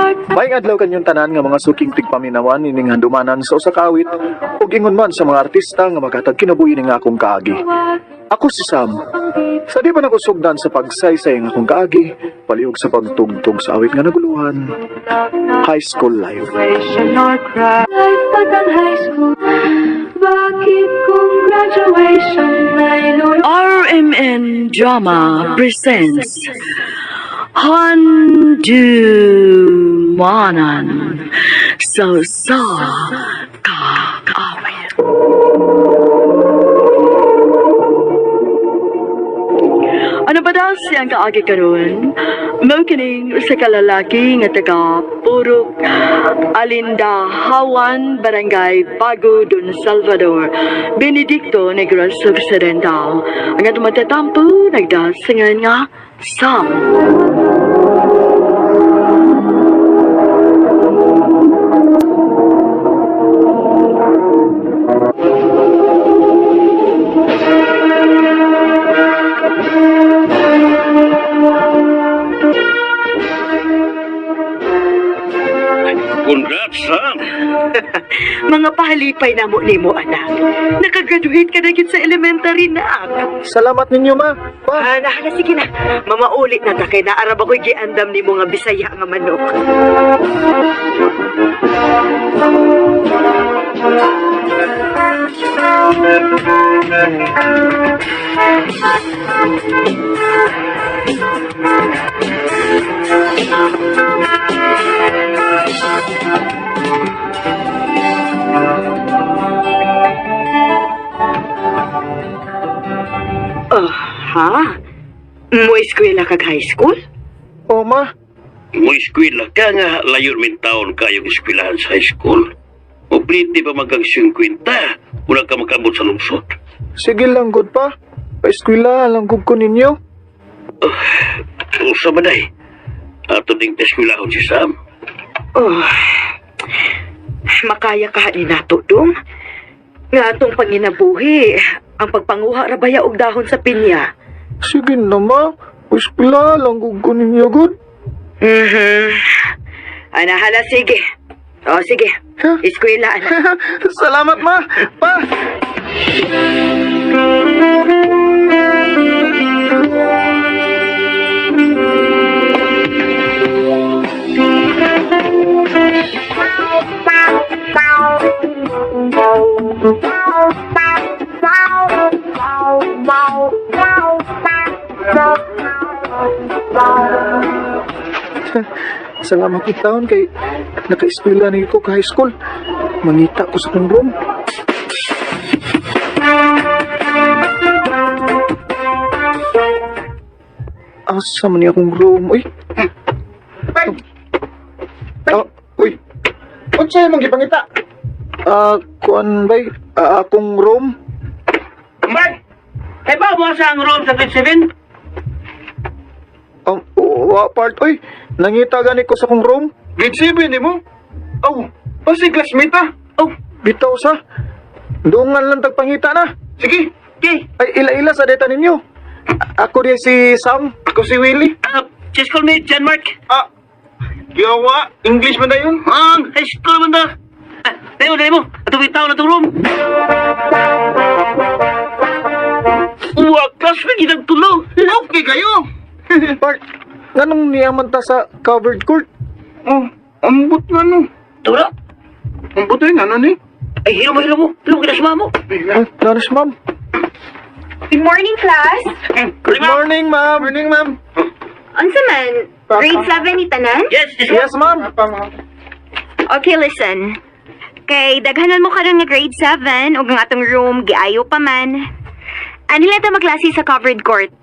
Maayong adlaw kanyong tanan nga mga suking tigpaminawan ining handumanan sa usa ka awit ug ingon man sa mga artista nga maghatag kinabuhi ning akong kaagi. Ako si Sam. Sa di pa nakusugdan sa pagsaysay ng akong kaagi, palihog sa pagtugtog sa awit nga naguluhan, High School Life. Life at ang high school. Bakit kung graduation ay lulu RMN Drama presents Handumanan sa Usa Ka Awit. Ano ba daw siyang kaagi karon? Mao kining usa ka lalaki nga taga Purok Alindahawan, Barangay Bago, Don Salvador, Benedicto, Negros Occidental. Ang atong matatampo, nagdasingan nga Sam. Congrats, Sam! Mga pahalipay na mo nimo, anak. Nakagraduate ka na gid sa elementary na, ak. Salamat ninyo, ma. Pa, Ah, na, sige na. Mamaulit na ta kay naarab ako'y giandam nimo nga Bisaya nga manok. Oh, ha? Mo eskwela kag high school? oh, ma. Mo eskwela ka nga, layo min taon kayong eskwelahan sa high school. Mupliti pa magang 50, wala ka makabot sa lungsod. Sige lang, good pa. Pa-eskwela lang gud ko ninyo. Usa ba day? Ato ding eskwelahon si Sam. Oh, makaya ka ni nato, dong. Nga atong panginabuhi, ang pagpanguha ra baya og dahon sa pinya. Sige na, ma. Pa-eskwela lang gud ko ninyo, good. Ana, hala, sige. O, sige. Huh? Eskwela, anak. Salamat, ma. Pa. Salamat taon kay naka-eskwela ni ko ka high school. Mangita ko sa kong room. Asa man niya akong room? Uy. Ah, uy. Unsa imong gipangita? Ah, kuan bay? Ah, akong room? Mark! Kay ba mo sa ang room sa grade 7? Ang wa part oy. Nangita gani ko sa akong room. Grade 7 nimo? Aw, oh, classmate ah. Oh, Bitaw sa. Dungan lang tagpangita na. Sige, okay. Ay ila-ila sa data ninyo. Ako di si Sam. ako si Willie. Just call me John Mark. Ah, giyawa, English man dayon. Ang high school man da. Ah, dali mo, dali mo. Atong bitaw na itong room. Uwa, classmate, ginang tulo. Okay kayo. Part, nganong niyaman ta sa covered court? Oh, ambot nga no. Tulo. Ambot ay nga no ni. Ay, hilo mo, hilo mo. Hilo mo, kita sa mo. Ah, nanas ma'am. Good morning, class. Good morning, ma'am. Morning, ma'am. Unsa man? Grade 7 ni tanan? Yes, yes, Yes, ma'am. Okay, listen. Kay daghanan mo karon nga grade 7 ug ang atong room giayo pa man. Ani lang ta magklase sa covered court.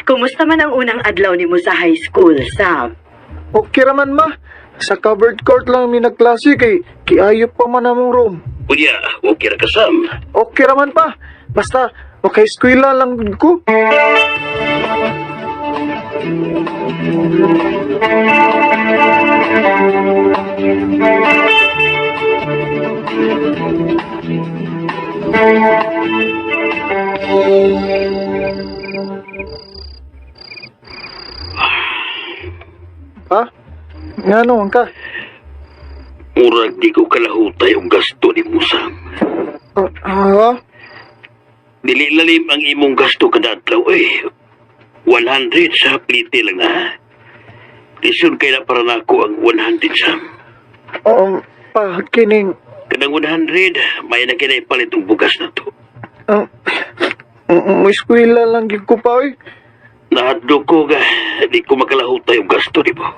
Kumusta man ang unang adlaw nimo sa high school, Sam? Okay raman, ma. Sa covered court lang mi nagklase kay kiayo pa man among room. Unya, okay ra ka, Sam. Okay raman pa. Basta okay eskwela lang gud ko. Pa? Ngano man ka? Murag di ko kalahutay og gasto ni Sam. Ah, ha? Dili lalim ang imong gasto kada adlaw eh. 100 sa plite lang na. Lisod kay na para nako ang 100, Sam. Pa, kining Kanang 100, may na kinay palit og bugas na to. Mo eskwela lang gyud ko pa oy. Nahadlok ko ga, di ko makalahutay og gasto di ba?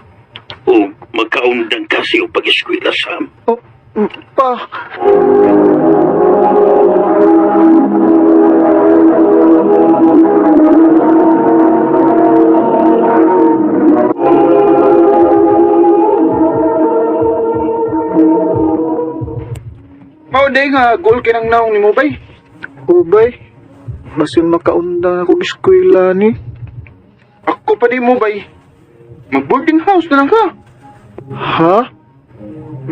O magkaundang kasi og pag-eskwela, Sam. Oh, pa. Mao day nga goal kinang naong nimo bay. Ubay, basin makaundang ako eskwela ni. Ako pa di mo bay. Mag boarding house na lang ka. Ha?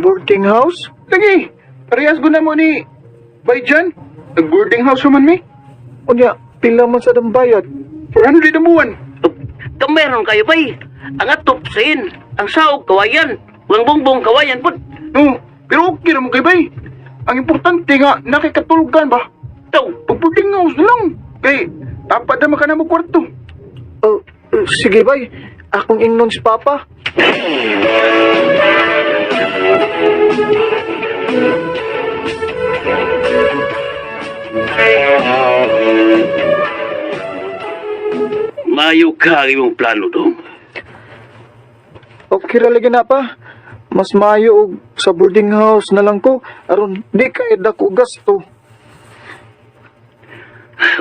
Boarding house? Lagi, parehas ko na mo ni Bay Jan. Nag boarding house man mi. Unya, pila man sa dambayad. 400 ang buwan. Kameron kayo bay. Ang atop sin, ang saog kawayan, ang bongbong kawayan pud. No, pero okay ra mo kay bay. Ang importante nga nakikatulugan ba? Taw, Pag boarding house na lang. Kay tapat na ka na mo kwarto. Oh, sige bay, akong ingnon si Papa. Mayo ka ang imong plano dong. Okay ra lagi na pa. Mas maayo og sa boarding house na lang ko aron di kay dako gasto.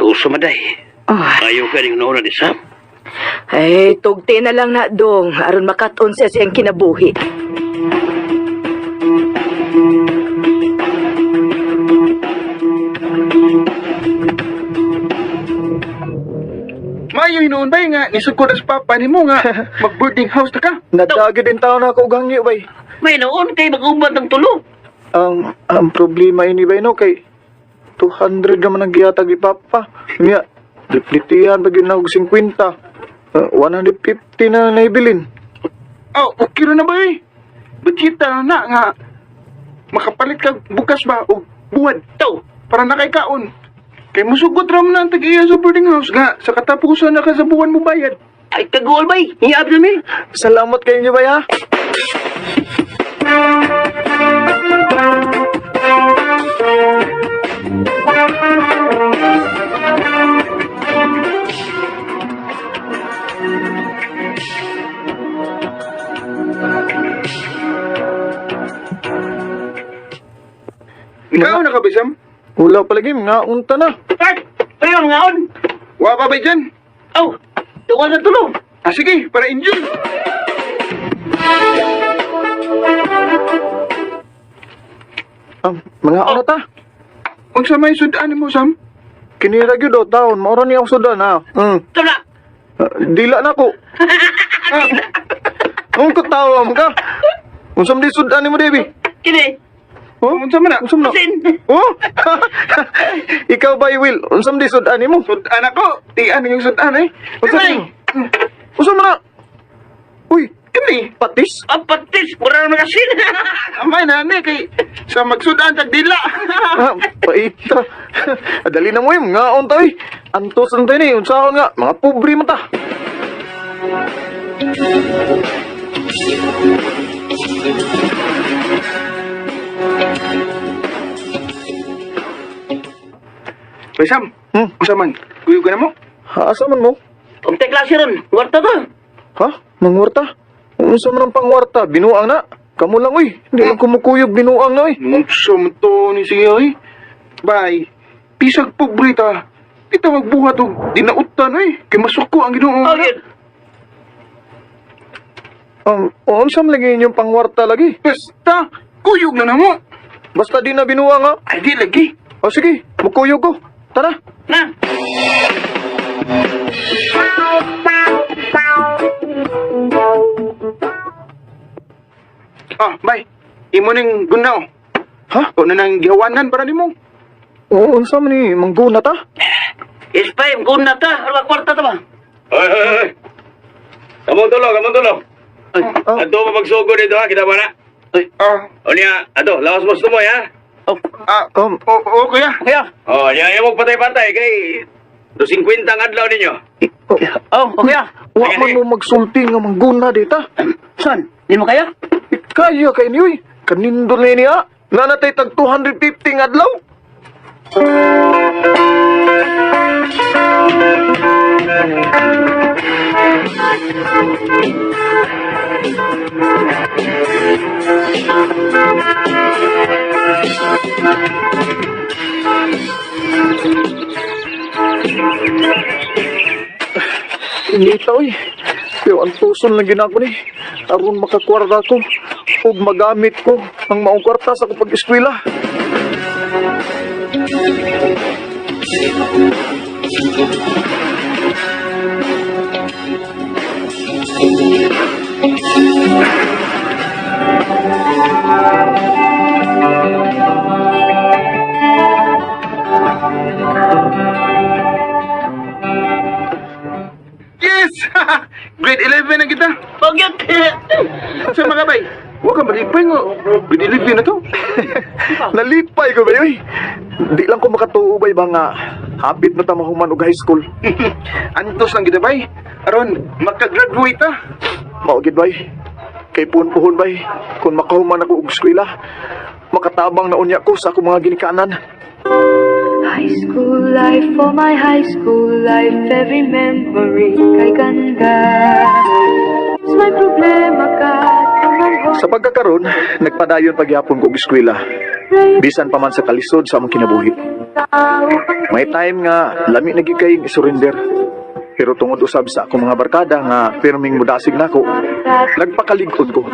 Usa maday. Ah. Mayo ka ning nauna ni Sam. Ay, tugti na lang na dong aron makat-on siya siyang kinabuhi. Maayo hinuon bay nga nisugkod sa papa nimo nga mag boarding house na ka. Nadagi din taon na ako og hangyo bay. May noon kay mag-uban ng tulog. Ang problema ini bay no kay 200 naman ang gihatag ni Papa. Nya, diplitihan pa gyud na og 50. 150 na naibilin. Oh, okay ra na bay. Budgeta na na nga makapalit ka bukas ba og buwan Taw, para nakay kaon. Kay musugot ra man ang tag-iya sa boarding house nga sa katapusan na ka sa buwan mo bayad. Ay kagol bay, hiab na mi. Salamat kayo niyo bay ha. Ikaw na ka ba, Sam? Wala pa lagi, nga unta na. Ay, pareho ngaon. Wa pa ba dyan? Aw, tuwan ng tulog. Ah, sige, para enjoy. Mga ano ta? Unsa may sudan mo, Sam? Kinira gyud o taon, maura ni ako sudan ha. Taw na. Dila na ko. Ah. Ang katawa mo ka. Unsam di sudan nimo, Debbie? Kini. Oh, Unsa man na? Unsam na? Sin. Oh? Ikaw ba, Will? Unsam di sudan nimo? Sudan ako. Tian yung sudan eh. Unsam Kani. Unsam na? Uy, Kani. patis? Ang patis, mura naman asin. Amay na ni kay sa magsudan tag dila. Ah, paita. Dali na mo yun, ngaon ta eh. Antos lang tayo ni, unsaon nga, mga pobre man ta. Bay Sam, unsa man? Kuyog ka na mo? Ha, asa man mo? Unti klase ron, warta ta. Ha? Mangwarta? Unsa man ang pangwarta? Binuang na. Kamu lang uy. Hindi lang kumukuyog binuang na uy. Unsa man to ni sige oy. Bay, pisag pobre ta. Di ta magbuhat og dinautan oy. Kay masuko ang Ginoo. Oh, yun. Unsa man lagi inyong pangwarta lagi? Basta kuyog na namo. Basta di na binuang ha. Ay di lagi. O sige, mukuyog ko. Tara. Na. Ah, bay. Imo ning gunaw. Ha? Kung na nang gihawanan para nimo. Oo, unsa man ni mangguna ta? Ispay, guna ta. Ano ba, kwarta ta ba? Ay, ay, ay. Kamong tulog, kamong tulog. Ah. Ato mo magsugod dito ha, kita ba na? Ay, Ah, O niya, ato, lawas mo sa tumoy ha. oh, ah, o, kuya. okay ah. O niya, ayaw mo patay-patay kay 250 ang adlaw ninyo. Oh, okay ah. Wa man mo magsulti nga mangguna dita. Son, di mo kaya? Kaya kay niyo eh. Kanindol na niya. Nanatay tag 250 nga adlaw. Inita oy. Pero ang tuson lang ginako ni. Aron makakwarta ko ug magamit ko ang maong kwarta sa akong pag-eskwela. Yes! Grade 11 na kita. Pagyat. Sa mga bay, huwag kang malipay nga. Grade 11 na to. Nalipay ko ba oy. Di lang ko makatuo bay ba nga hapit na ta mahuman og high school. Antos lang kita bay. Aron, makagraduate ta. Mao gid bay. Kay puhon-puhon bay kung makahuman ako og eskwela, makatabang na unya ko sa akong mga ginikanan. High school life, oh my high school life, every memory kay ganda. May problema ka, tumango. Sa pagkakaron, nagpadayon pagyapon ko og eskwela. Bisan pa man sa kalisod sa among kinabuhi. May time nga lami na gyud kayong isurrender. Pero tungod usab sa akong mga barkada nga pirming mudasig nako, nagpakalig-on ko.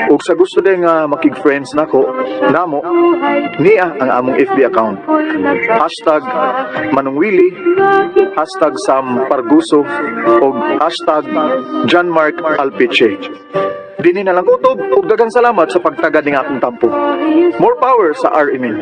Ug sa gusto din nga makig-friends nako, namo niya ang among FB account. #ManongWillie, #SamParguso, ug #JohnMarkAlpiche. Dini na lang utob ug daghang salamat sa pagtagad ning akong tampo. More power sa RMN.